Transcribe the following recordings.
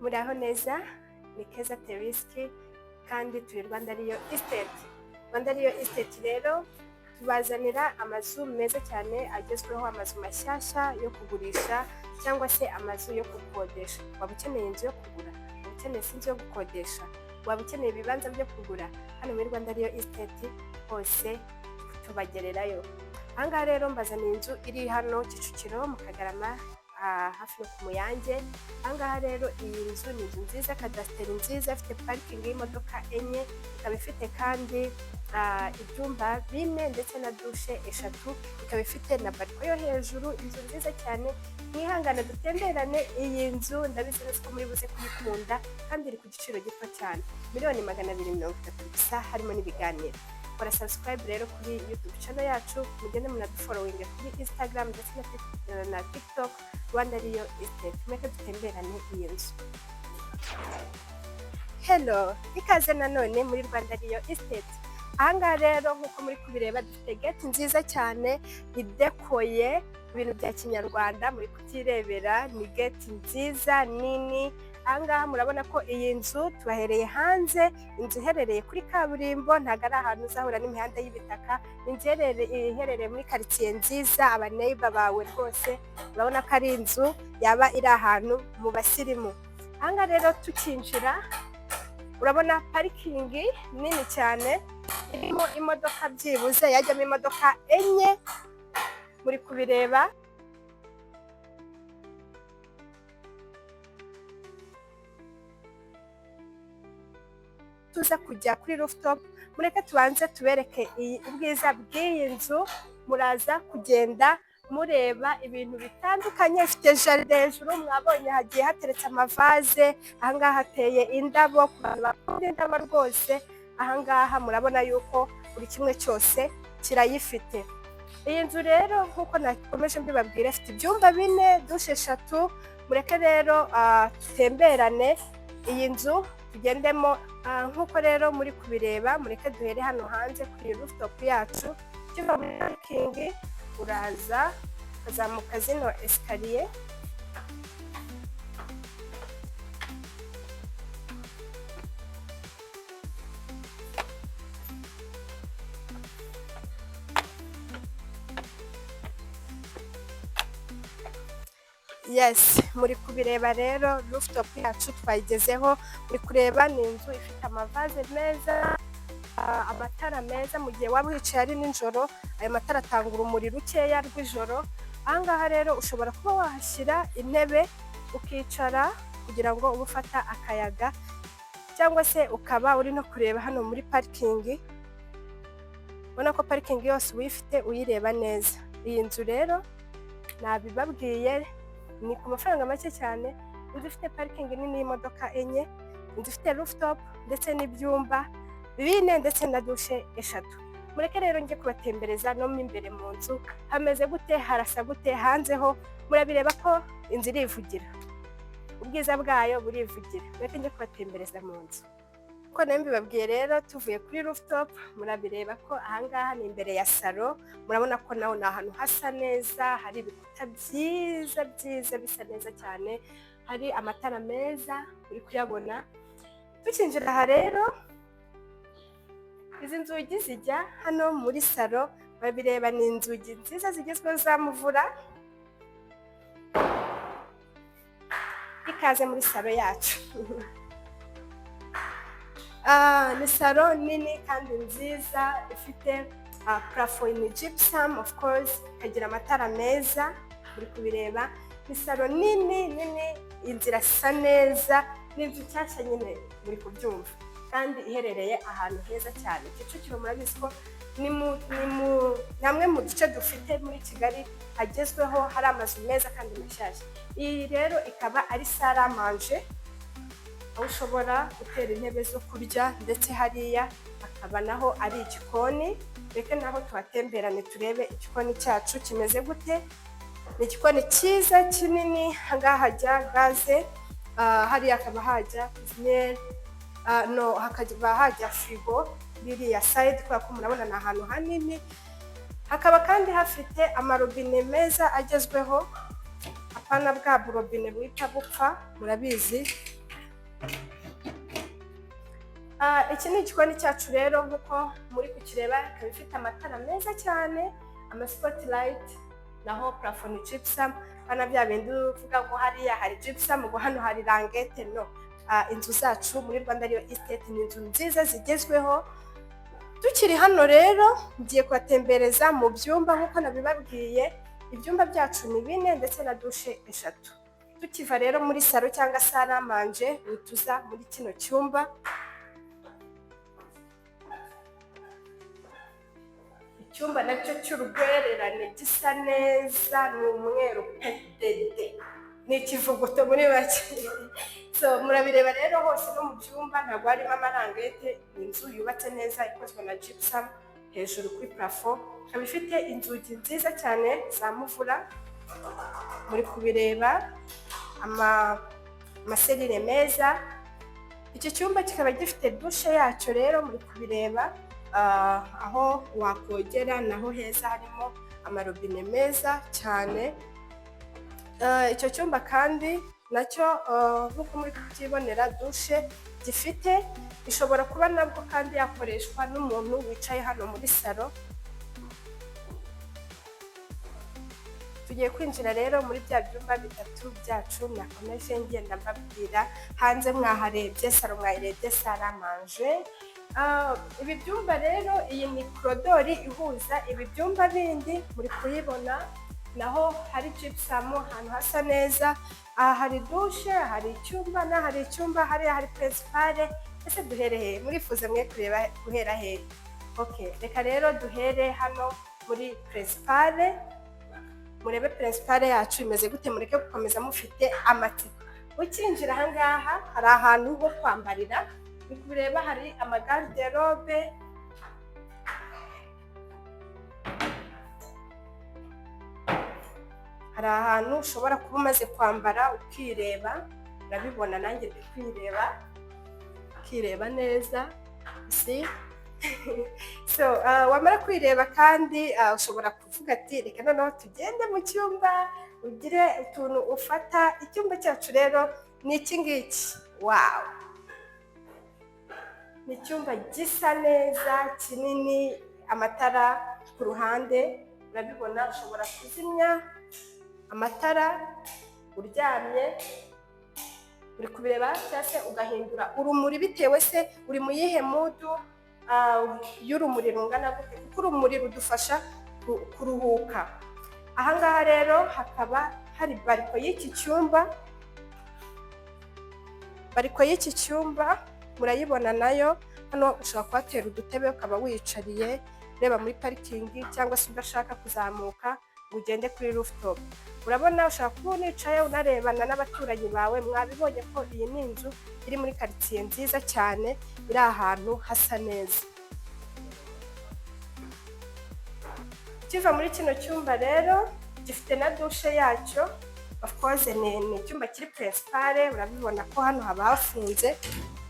Muraho neza, ni Keza Terisky kandi turi Rwanda Real Estate. Rwanda Real Estate rero tubazanira amazu meza cyane agezweho, amazu mashyashya yo kugurisha cyangwa se amazu yo gukodesha. Waba ukeneye inzu yo kugura, waba ukeneye se inzu yo gukodesha, waba ukeneye ibibanza byo kugura, hano muri Rwanda Real Estate hose tubagererayo. Aha ngaha rero mbazaniye inzu iri hano Kicukiro mu Kagarama, hafi no ku Muyange. Aha ngaha rero iyi nzu ni inzu nziza, kadasiteri nziza, ifite parikingi y'imodoka enye, ikaba ifite kandi ibyumba bine ndetse na dushe eshatu, ikaba ifite na balcon yo hejuru, inzu nziza cyane. Mwihangane dutemberane iyi nzu, ndabizi neza ko muri buze kuyikunda kandi iri ku giciro gito cyane, 230,000,000 gusa, harimo n'ibiganiro. Kora subscribe rero kuri YouTube channel yacu, mugende munadufollowinge kuri Instagram ndetse na TikTok, Rwanda Real Estate. Mureke dutemberane iyi nzu. Hello, ikaze nanone muri Rwanda Real Estate. Aha ngaha rero nk'uko muri kubireba dufite gate nziza cyane idekoye ibintu bya kinyarwanda, muri kubyirebera, ni gate nziza nini. Aha ngaha murabona ko iyi nzu tubahereye hanze, inzu iherereye kuri kaburimbo, ntabwo ari ahantu uzahura n'imihanda y'ibitaka, inzu iherereye muri karitsiye nziza, abaneighbor bawe rwose urabona ko ari inzu yaba iri ahantu mu basirimu. Aha ngaha rero tukinjira urabona parikingi nini cyane irimo imodoka, byibuze yajyamo imodoka enye, muri kubireba. Tuza kujya kuri rooftop, mureke tubanze tubereke iyi ubwiza bw'iyi nzu. Muraza kugenda mureba ibintu bitandukanye. Ifite jardin hejuru, mwabonye hagiye hateretse amavaze, ahangaha hateye indabo ku bantu bakunda indabo rwose. Ahangaha murabona yuko buri kimwe cyose kirayifite. Iyi nzu rero nk'uko nakomeje mbibabwira, ifite ibyumba bine, dushe eshatu. Mureke rero dutemberane iyi nzu tugendemo. Nk'uko rero muri kubireba, mureke duhere hano hanze kuri rooftop yacu. Ukiva muri parikingi uraza ukazamuka zino escalier. Yes, muri kubireba rero rooftop yacu twayigezeho. Muri kureba ni inzu ifite amavaze meza, amatara meza, mu gihe waba wicaye ari nijoro ayo matara atanga urumuri rukeya rw'ijoro. Ahangaha rero ushobora kuba wahashyira intebe ukicara kugira ngo ube ufata akayaga, cyangwa se ukaba uri no kureba hano muri parikingi, ubona ko parikingi yose uba uyifite uyireba neza. Iyi nzu rero nabibabwiye, ni ku mafaranga make cyane, inzu ifite parikingi nini y'imodoka enye, inzu ifite rooftop ndetse n'ibyumba bine ndetse na dushe eshatu. Mureke rero njye kubatembereza no mo imbere mu nzu hameze gute, harasa gute. Hanze ho murabireba ko inzu irivugira, ubwiza bwayo burivugira. Mureke njye kubatembereza mu nzu. Uko nari mbibabwiye rero, tuvuye kuri rooftop murabireba ko ahangaha ni imbere ya salo. Murabona ko naho ni ahantu hasa neza, hari ibikuta byiza byiza bisa neza cyane, hari amatara meza uri kuyabona. Tukinjira aha rero, izi nzugi zijya hano muri salo, babireba ni inzugi nziza zigezweho za muvura. Ikaze muri salo yacu. Ni salo nini kandi nziza, ifite plafond ni gypsum of course, ikagira amatara meza uri kubireba. Ni salo nini nini, inzu irasa neza, ni inzu nshyashya nyine muri kubyumva, kandi iherereye ahantu heza cyane Kicukiro. Murabizi ko ni hamwe mu duce dufite muri Kigali hagezweho, hari amazu meza kandi mashyashya. Iyi rero ikaba ari salle à manger, aho ushobora gutera intebe zo kurya, ndetse hariya hakaba naho ari igikoni. Reka naho tuhatemberane turebe igikoni cyacu kimeze gute. Ni igikoni cyiza kinini, ahangaha hajya gaze, hariya hakaba hajya cuisinière, no hakaba hajya firigo biriya side, kubera ko murabona ni ahantu hanini. Hakaba kandi hafite amarobine meza agezweho, apana bwa burobine buhita bupfa, murabizi. Iki ni igikoni cyacu rero nk'uko muri kukireba, ikaba ifite amatara meza cyane, ama spot light, naho plafond ni gypsum. Hano bya bindi uvuga ngo hariya hari gypsum, ngo hano hari languette, no. Inzu zacu muri Rwanda Real Estate ni inzu nziza zigezweho. Tukiri hano rero, ngiye kubatembereza mu byumba nk'uko nabibabwiye. Ibyumba byacu ni bine ndetse na douche eshatu. Tukiva rero muri salon cyangwa salle à manger, tuza muri kino cyumba. Icyumba nacyo cy'urwererane gisa neza, ni umweru pedede, ni ikivuguto muri make. So murabireba rero hose no mu byumba ntabwo harimo ama languette. Ni inzu yubatse neza, ikozwe na gypsum hejuru kuri plafond, ikaba ifite inzugi nziza cyane za muvura, muri kubireba, ama serrure meza. Iki cyumba kikaba gifite douche yacyo rero, muri kubireba, aho wakogera naho heza, harimo amarobine meza cyane. Icyo cyumba kandi nacyo, nk'uko muri kubyibonera, douche gifite ishobora kuba nabwo kandi yakoreshwa n'umuntu wicaye hano muri salon. Tugiye kwinjira rero muri bya byumba bitatu byacu nakomeje ngenda mbabwira. Hanze mwaharebye, salon mwayirebye, salle à manger. Ibi byumba rero, iyi ni corridor ihuza ibi byumba bindi, muri kuyibona, naho hari gypsum, ahantu hasa neza. Aha hari douche, hari icyumba, n'aha hari icyumba, hariya hari principale. Ese duhere he? Murifuza mwe kureba guhera he? Okay, reka rero duhere hano muri principale, murebe principale yacu imeze gute, mureke gukomeza mufite amatsiko. Ukinjira ahangaha hari ahantu ho kwambarira, uri kubireba, hari ama garde-robe. Hari ahantu ushobora kuba umaze kwambara ukireba, urabibona nanjye ndi kwireba, ukireba neza si so. Wamara kwireba kandi, ushobora kuvuga ati reka noneho tugende mu cyumba, ugire utuntu ufata. Icyumba cyacu rero ni iki ngiki. Wow, ni icyumba gisa neza, kinini, amatara ku ruhande urabibona, ushobora kuzimya amatara uryamye, uri kubireba, cyangwa se ugahindura urumuri bitewe se uri mu yihe mood y'urumuri rungana gute, kuko urumuri rudufasha kuruhuka. Ahangaha rero hakaba hari balcon y'iki cyumba. Balcon y'iki cyumba murayibona nayo. Hano ushobora kuhatera udutebe ukaba wiyicariye ureba muri parking, cyangwa se udashaka kuzamuka ngo ugende kuri rooftop. Urabona ushobora kuba unicaye unarebana n'abaturanyi bawe. Mwabibonye ko iyi ni inzu iri muri karitsiye nziza cyane, iri ahantu hasa neza. Ukiva muri kino cyumba rero, gifite na douche yacyo, of course ni icyumba kiri principale. Urabibona ko hano haba hafunze,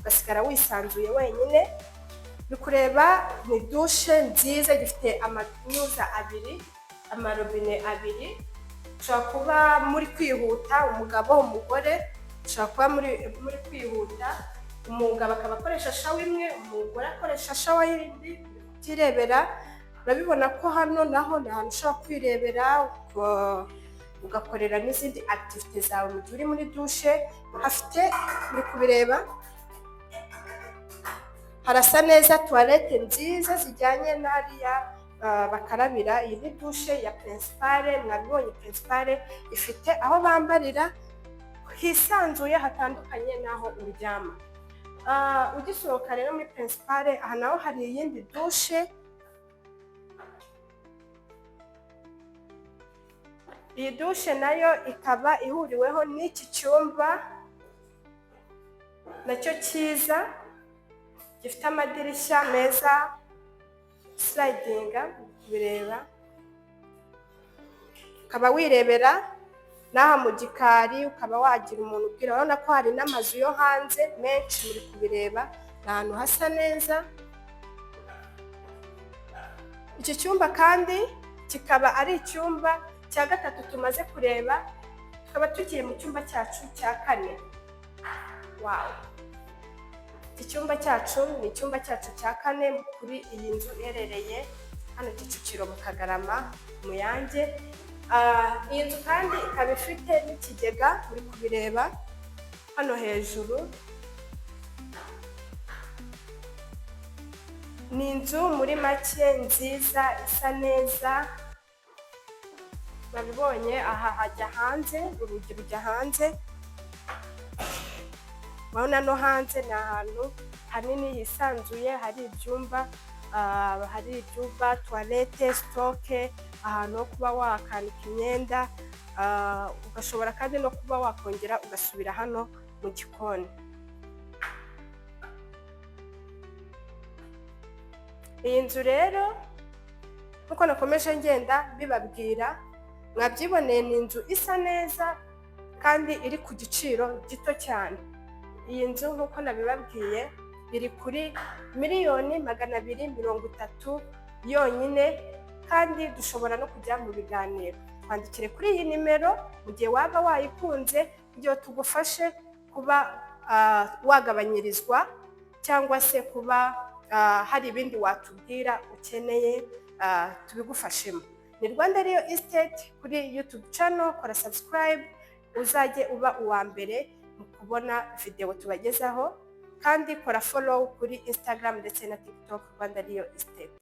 ugasigara wisanzuye wenyine. Uri kureba ni douche nziza, gifite amanyuza abiri, amarobine abiri. Ushobora kuba muri kwihuta, umugabo, umugore, ushobora kuba muri kwihuta, umugabo akaba akoresha shower imwe, umugore akoresha shower yindi, kubyirebera. Urabibona ko hano naho ni ahantu ushobora kwirebera, ugakorera n'izindi activité zawe mu gihe uri muri douche. Hafite, uri kubireba, harasa neza, toilette nziza zijyanye n'hariya bakarabira. Iyi ni douche ya principale, mwabibonye, principale ifite aho bambarira hisanzuye hatandukanye n'aho uryama. Ugisohoka rero muri principale, aha naho hari iyindi douche. Iyi douche nayo ikaba ihuriweho n'iki cyumba nacyo cyiza, gifite amadirishya meza sliding, kubireba ukaba wirebera n'aha mu gikari, ukaba wagira umuntu ubwira. Urabona ko hari n'amazu yo hanze menshi, muri kubireba, ni ahantu hasa neza. Iki cyumba kandi kikaba ari icyumba cya gatatu tumaze kureba, tukaba tugiye mu cyumba cyacu cya kane. Wow, iki cyumba nacyo ni cyiza, Iki cyumba cyacu ni icyumba cyacu cya kane kuri iyi nzu iherereye hano Kicukiro mu Kagarama Muyange. Iyi nzu kandi ikaba ifite n'ikigega, uri kubireba hano hejuru. Ni inzu muri make nziza, isa neza. Babibonye, aha hajya hanze, urugi rujya hanze. Urabona no hanze ni ahantu hanini hisanzuye, hari ibyumba, toilette, stock, ahantu ho kuba wakanika imyenda, ugashobora kandi no kuba wakongera ugasubira hano mu gikoni. Iyi nzu rero, nk'uko nakomeje ngenda mbibabwira, mwabyiboneye, ni inzu isa neza kandi iri ku giciro gito cyane. Iyi nzu, nk'uko nabibabwiye, iri kuri 230,000,000 yonyine, kandi dushobora no kujya mu biganiro. Twandikire kuri iyi nimero mu gihe waba wayikunze, kugira ngo tugufashe kuba wagabanyirizwa cyangwa se kuba hari ibindi watubwira ukeneye, tubigufashemo. Ni Rwanda Real Estate kuri YouTube channel. Kora subscribe uzajye uba uwa mbere mu kubona videwo tubagezaho, kandi kora follow kuri Instagram ndetse na TikTok, Rwanda Real Estate.